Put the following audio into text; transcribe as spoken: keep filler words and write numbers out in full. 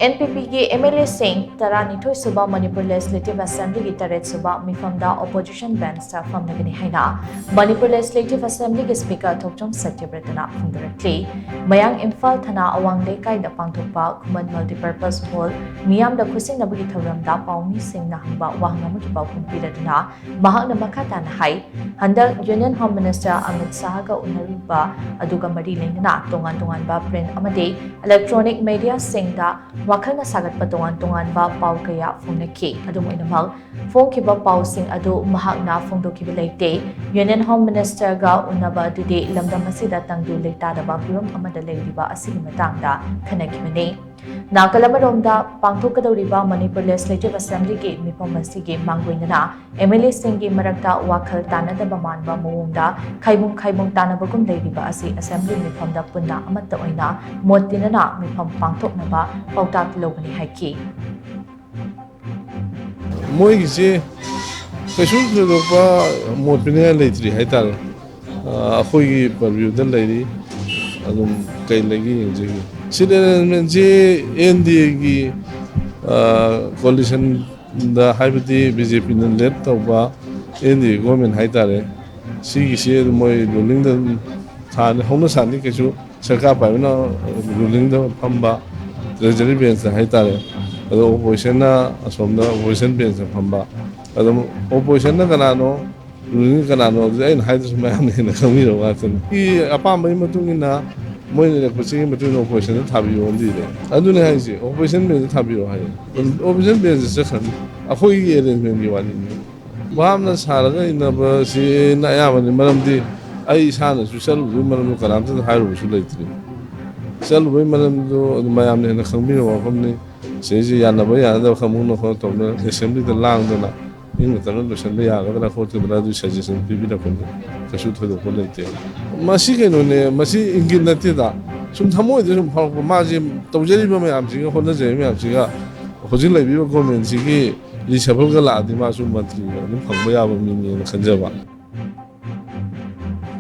NPPꯒꯤ MLAꯁꯤꯡ ꯇꯔꯥꯅꯤꯊꯣꯏ ꯁꯨꯕ Manipur Legislative Assemblyꯒꯤ ꯇꯔꯦꯠ ꯁꯨꯕ ꯃꯤꯐꯝꯗ opposition benchꯇ ꯐꯝꯂꯒꯅꯤ ꯍꯥꯏꯅ Manipur Legislative Assemblyꯒꯤ Speaker ꯊꯣꯛꯆꯣꯝ ꯁꯇ꯭ꯌꯕ꯭ꯔꯇꯅ ꯐꯣꯡꯗꯣꯔꯛꯂꯤ꯫ ꯃꯌꯥꯡ ꯏꯝꯐꯥꯜ ꯊꯅꯥ ꯑꯋꯥꯡ ꯂꯩꯀꯥꯏꯗ ꯄꯥꯡꯊꯣꯛꯄ ꯈꯨꯃꯟ Multipurpose Hall ꯃꯤꯌꯥꯝꯗ ꯈꯨꯠꯁꯤꯟꯅꯕꯒꯤ ꯊꯧꯔꯝꯗ ꯄꯥꯎꯃꯤꯁꯤꯡꯅ ꯍꯪꯕ ꯋꯥꯍꯪ ꯑꯃꯒꯤ ꯄꯥꯎꯈꯨꯝ ꯄꯤꯔꯗꯨꯅ ꯃꯍꯥꯛꯅ ꯃꯈꯥ ꯇꯥꯅ ꯍꯥꯏ, ꯍꯟꯗꯛ Union Home Minister ꯑꯃꯤꯠ ꯁꯥꯍꯒ ꯎꯅꯔꯨꯕ ꯑꯗꯨꯒ ꯃꯔꯤ ꯂꯩꯅꯅ ꯇꯣꯉꯥꯟ ꯇꯣꯉꯥꯟꯕ print ꯑꯃꯗꯤ electronic mediaꯁꯤꯡꯗ ꯋꯥꯈꯜꯅ ꯁꯥꯒꯠꯄ ꯇꯣꯉꯥꯟ ꯇꯣꯉꯥꯟꯕ ꯄꯥꯎ ꯀꯌꯥ ꯐꯣꯡꯅꯈꯤ꯫ ꯑꯗꯨꯝ ꯑꯣꯏꯅꯃꯛ, ꯐꯣꯡꯈꯤꯕ ꯄꯥꯎꯁꯤꯡ ꯑꯗꯨ ꯃꯍꯥꯛꯅ ꯐꯣꯡꯗꯣꯛꯈꯤꯕ ꯂꯩꯇꯦ꯫ Union Home Ministerꯒ ꯎꯅꯕ ꯑꯗꯨꯗꯤ ꯂꯝꯗꯝ ꯑꯁꯤꯗ ꯇꯪꯗꯨ ꯂꯩꯇꯥꯗꯕ ꯐꯤꯚꯝ ꯑꯃꯗ ꯂꯩꯔꯤꯕ ꯑꯁꯤꯒꯤ ꯃꯇꯥꯡꯗ ꯈꯟꯅꯈꯤꯕꯅꯤ꯫ ꯅꯥꯀꯜ ꯑꯃꯔꯣꯝꯗ, ꯄꯥꯡꯊꯣꯛꯀꯗꯧꯔꯤꯕ Manipur Legislative Assemblyꯒꯤ ꯃꯤꯐꯝ ꯑꯁꯤꯒꯤ ꯃꯥꯡꯑꯣꯏꯅꯅ MLAꯁꯤꯡꯒꯤ ꯃꯔꯛꯇ ꯋꯥꯈꯜ ꯇꯥꯅꯗꯕ ꯃꯥꯟꯕ ꯃꯑꯣꯡꯗ ꯈꯥꯏꯕꯨꯡ ꯈꯥꯏꯕꯨꯡ ꯇꯥꯅꯕꯒꯨꯝ ꯂꯩꯔꯤꯕ ꯑꯁꯤ Assembly ꯃꯤꯐꯝꯗ ꯄꯨꯟꯅ ꯑꯃꯠꯇ ꯑꯣꯏꯅ ꯃꯣꯠ ꯇꯤꯟꯅꯅ ꯃꯤꯐꯝ ꯄꯥꯡꯊꯣꯛꯅꯕ ꯄꯥꯎꯇꯥꯛ ꯂꯧꯒꯅꯤ ꯍꯥꯏꯈꯤ꯫ ꯃꯣꯏꯒꯤꯁꯦ ꯀꯩꯁꯨ ꯊꯣꯏꯗꯣꯛꯄ ꯃꯣꯠ ꯄꯤꯅꯤꯡꯉꯥꯏ ꯂꯩꯇ꯭ꯔꯤ ꯍꯥꯏꯇꯥꯔꯦ꯫ ꯑ, ꯑꯩꯈꯣꯏꯒꯤ purviewꯗ ꯂꯩꯔꯤ꯫ ꯑꯗꯨꯝ ꯀꯩ ꯂꯩꯒꯦ ꯌꯦꯡꯖꯒꯦ꯫ Seat arrangementꯁꯤ NDAꯒꯤ, ꯑ, coalitionꯗ, ꯍꯥꯏꯕꯗꯤ BJPꯅ lead ꯇꯧꯕ NDA government ꯍꯥꯏꯇꯥꯔꯦ, ꯁꯤꯒꯤꯁꯤ ꯑꯗꯨꯝ ꯃꯣꯏ rulingꯗ ꯑꯗꯨꯝ ꯁꯥꯅꯤ, ꯍꯧꯅ ꯁꯥꯅꯤ꯫ ꯀꯩꯁꯨ ꯁꯔꯀꯥꯔ ꯄꯥꯏꯕꯅ rulingꯗ ꯐꯝꯕ treasury benchꯇ ꯍꯥꯏꯇꯥꯔꯦ, ꯑꯗꯣ oppositionꯅ ꯑꯁꯣꯝꯗ opposition benchꯇ ꯐꯝꯕ꯫ ꯑꯗꯨꯝ oppositionꯅ ꯀꯅꯥꯅꯣ, ruling ꯀꯅꯥꯅꯣ, ꯑꯗꯨꯗꯤ ꯑꯩꯅ ꯍꯥꯏꯗ꯭ꯔꯁꯨ ꯃꯌꯥꯝꯅ ꯍꯦꯟꯅ ꯈꯪꯕꯤꯔꯕ ꯉꯥꯛꯇꯅꯤ꯫ ꯑꯩꯒꯤ ꯑꯄꯥꯝꯕꯒꯤ ꯃꯇꯨꯡ ꯏꯟꯅ, ꯃꯣꯏꯅ ꯏꯔꯛꯄꯁꯤꯒꯤ ꯃꯇꯨꯡ ꯏꯟꯅ oppositionꯗ ꯊꯥꯕꯤꯌꯣ ꯑꯗꯨꯗꯤ꯫ ꯑꯗꯨꯅꯦ ꯍꯥꯏꯁꯦ, opposition benchꯇ ꯊꯥꯕꯤꯔꯣ ꯍꯥꯏꯌꯦ꯫ Opposition benchꯇ ꯆꯠꯈ꯭ꯔꯅꯤ꯫ ꯑꯩꯈꯣꯏꯒꯤ arrangementꯀꯤ ꯋꯥꯔꯤꯅꯤ꯫ ꯚꯥꯞꯅ ꯁꯥꯔꯒ ꯏꯟꯅꯕꯁꯤꯅ ꯑꯌꯥꯝꯕꯅꯤ꯫ ꯃꯔꯝꯗꯤ ꯑꯩ ꯏꯁꯥꯅꯁꯨ ꯆꯠꯂꯨꯕꯒꯤ ꯃꯔꯝꯗꯣ ꯀꯅꯥꯝꯇꯗ ꯍꯥꯏꯔꯨꯕꯁꯨ ꯂꯩꯇ꯭ꯔꯤ꯫ ꯆꯠꯂꯨꯕꯒꯤ ꯃꯔꯝꯗꯣ ꯑꯗꯨꯝ ꯃꯌꯥꯝꯅ ꯍꯦꯟꯅ ꯈꯪꯕꯤꯔꯕ ꯋꯥꯐꯝꯅꯤ꯫ ꯁꯤꯗꯩꯁꯤ ꯌꯥꯅꯕ ꯌꯥꯅꯗꯕ ꯈꯪꯕ ꯈꯣꯠꯅ ꯇꯧꯗꯅ assemblyꯗ ꯂꯥꯡꯗꯅ ꯏꯪꯅ ꯇꯞꯅ ꯂꯣꯏꯁꯤꯟꯕ ꯌꯥꯒꯗ꯭ꯔꯥ ꯈꯣꯠꯀꯗ꯭ꯔꯥ ꯑꯗꯨꯒꯤ suggestion ꯄꯤꯕꯤꯔꯛꯄꯅꯤ꯫ ꯀꯩꯁꯨ ꯊꯣꯏꯗꯣꯛꯄ ꯂꯩꯇꯦ꯫ ꯃꯁꯤ ꯀꯩꯅꯣꯅꯦ, ꯃꯁꯤ ꯏꯪꯒꯤꯠ ꯅꯠꯇꯦꯗ꯫ ꯁꯨꯝ ꯊꯃꯣꯏꯗ ꯁꯨꯝ ꯐꯥꯎꯔꯛꯄ, ꯃꯥꯁꯦ ꯇꯧꯖꯔꯤꯕ ꯃꯌꯥꯝꯁꯤꯒ ꯍꯣꯠꯅꯖꯔꯤꯕ ꯃꯌꯥꯝꯁꯤꯒ ꯍꯧꯖꯤꯛ ꯂꯩꯕꯤꯔꯤꯕ governmentꯁꯤꯒꯤ reshuffleꯒ ꯂꯥꯛꯑꯗꯤ ꯃꯥꯁꯨ ꯃꯟꯇ꯭ꯔꯤꯒ ꯑꯗꯨꯝ ꯐꯪꯕ ꯌꯥꯕ ꯃꯤꯅꯦꯅ ꯈꯟꯖꯕ꯫